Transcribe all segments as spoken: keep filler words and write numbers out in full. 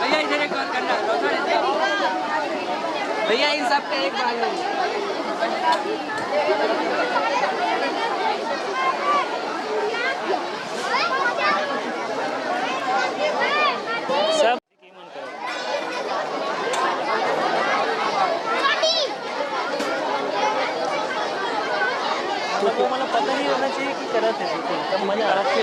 भैया, इधर एक बार करना है। भैया, इन सब पे एक बार। सब तो वो, मतलब, पता नहीं होना चाहिए कि करत है shooting, तब मजा आता है।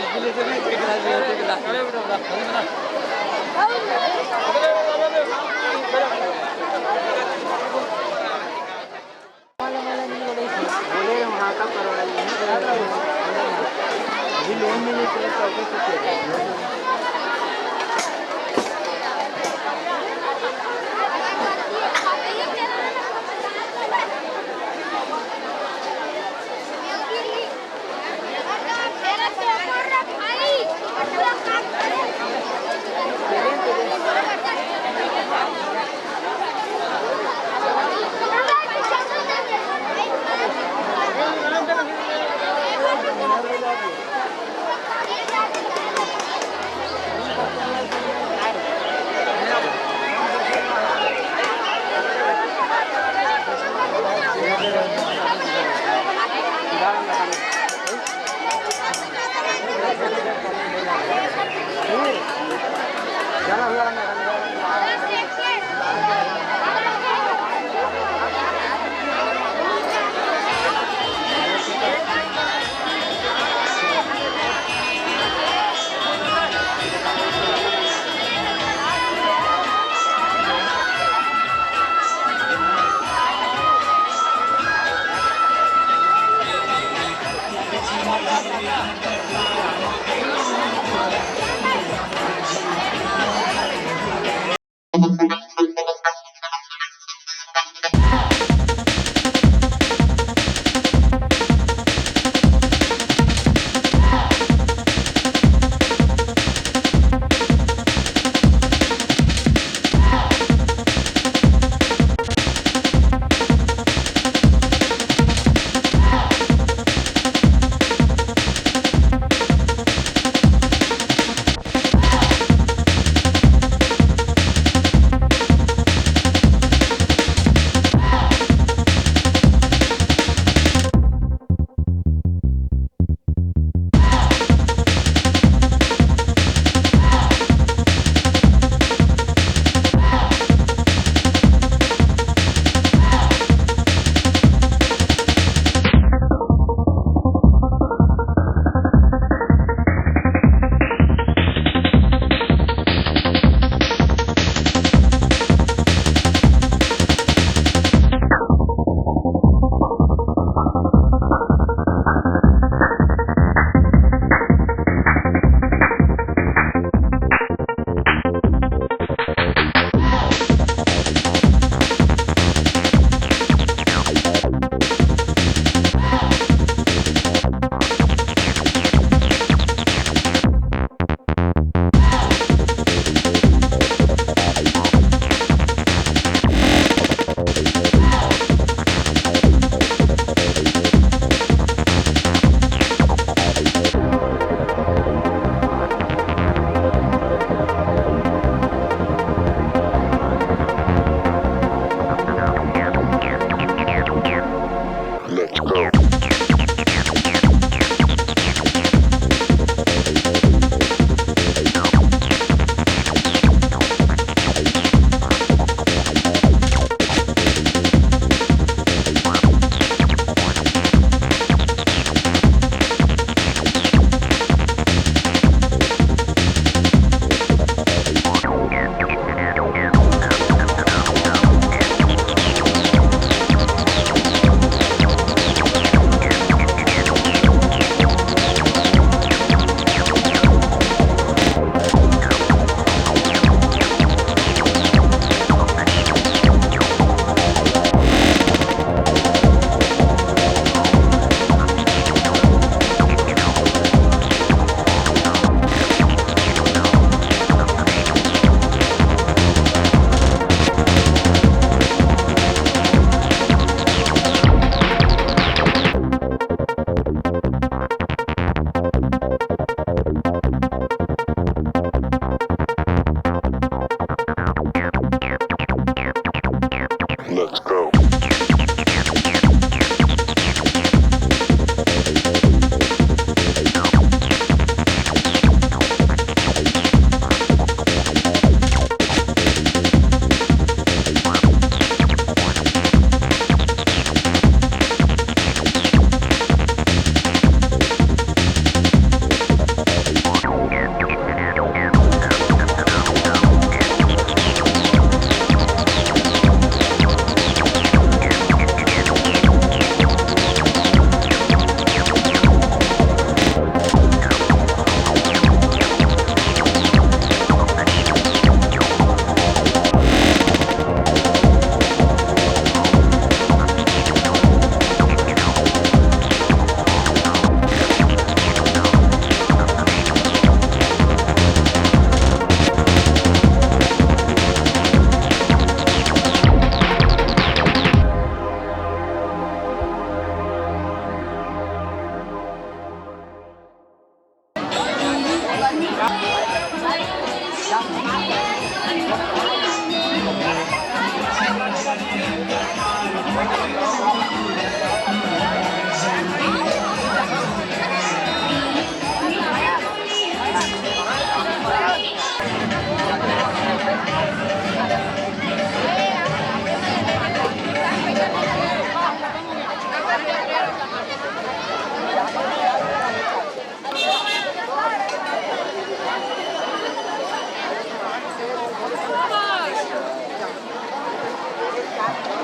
बोले वहाँ का करवा लीजिए। अभी लोन नहीं लेते हैं, तो अभी कुछ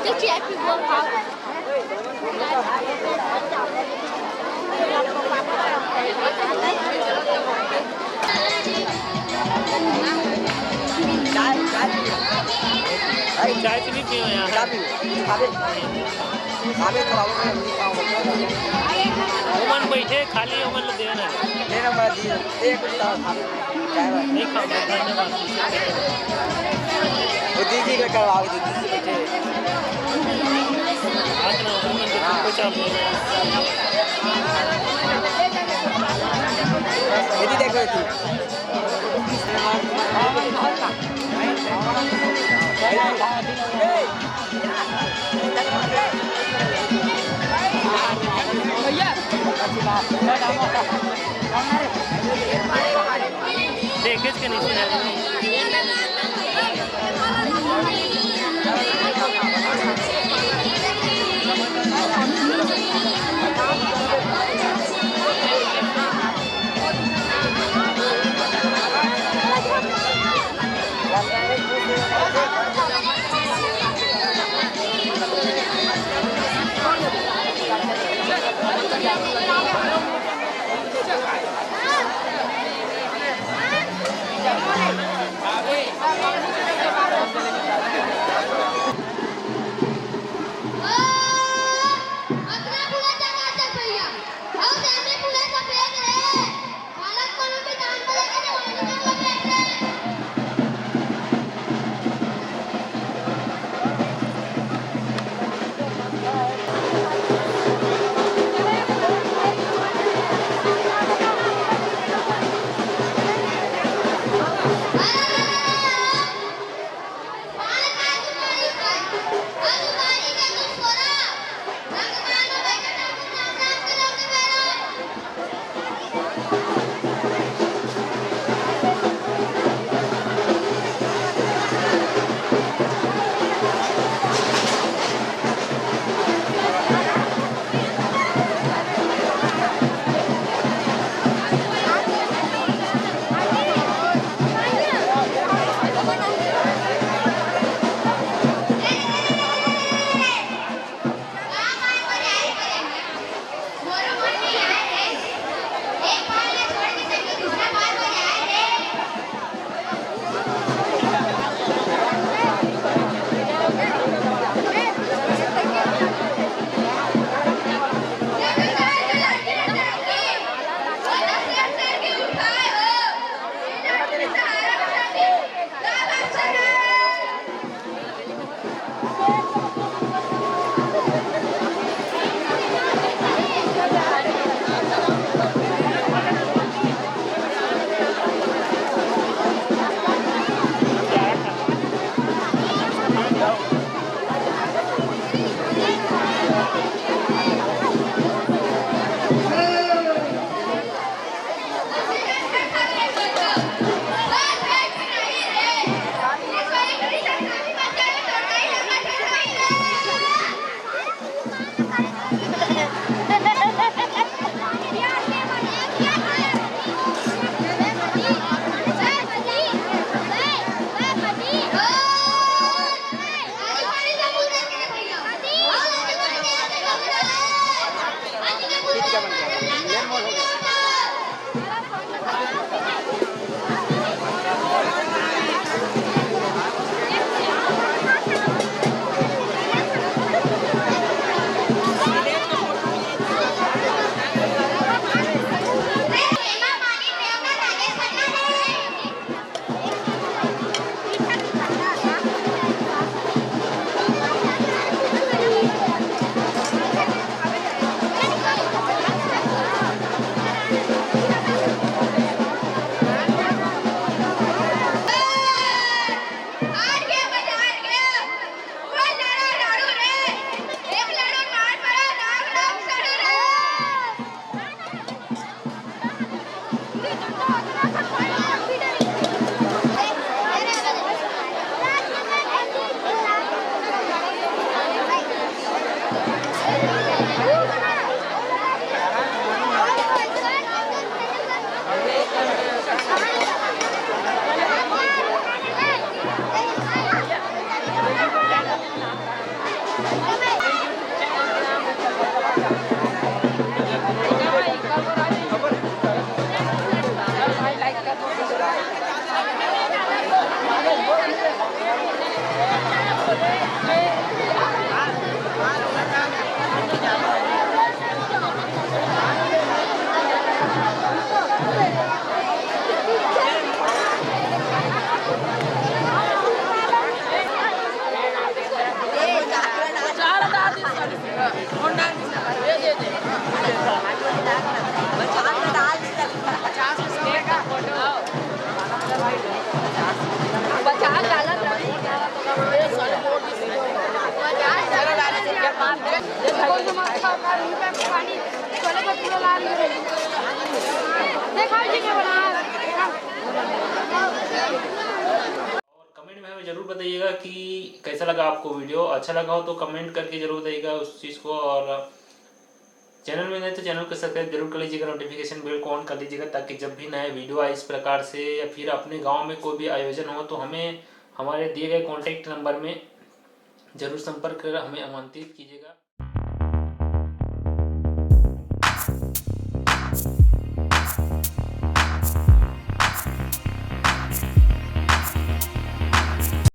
चाय, चाय पियो। अरे, चाय तो नहीं पियो यहाँ। चाय पियो। अबे, अबे, खराब हो गया। ओमन बैठे, खाली ओमन ल देना है। लेना मैं दिए। एक मिनट, चाय भाई। नहीं खाओ, धन्यवाद। वो दीदी को करवाओ, दीदी। आज ना, ओमन को कुछ आप दीदी देखो तू। देखे के नहीं सुना। और कमेंट में हमें ज़रूर बताइएगा कि कैसा लगा आपको वीडियो। अच्छा लगा हो तो कमेंट करके ज़रूर बताइएगा उस चीज़ को। और चैनल में नए तो चैनल को सब्सक्राइब जरूर कर लीजिएगा, नोटिफिकेशन बेल को ऑन कर लीजिएगा, ताकि जब भी नया वीडियो आए इस प्रकार से या फिर अपने गांव में कोई भी आयोजन हो तो हमें हमारे दिए गए कॉन्टैक्ट नंबर में ज़रूर संपर्क कर हमें आमंत्रित कीजिएगा।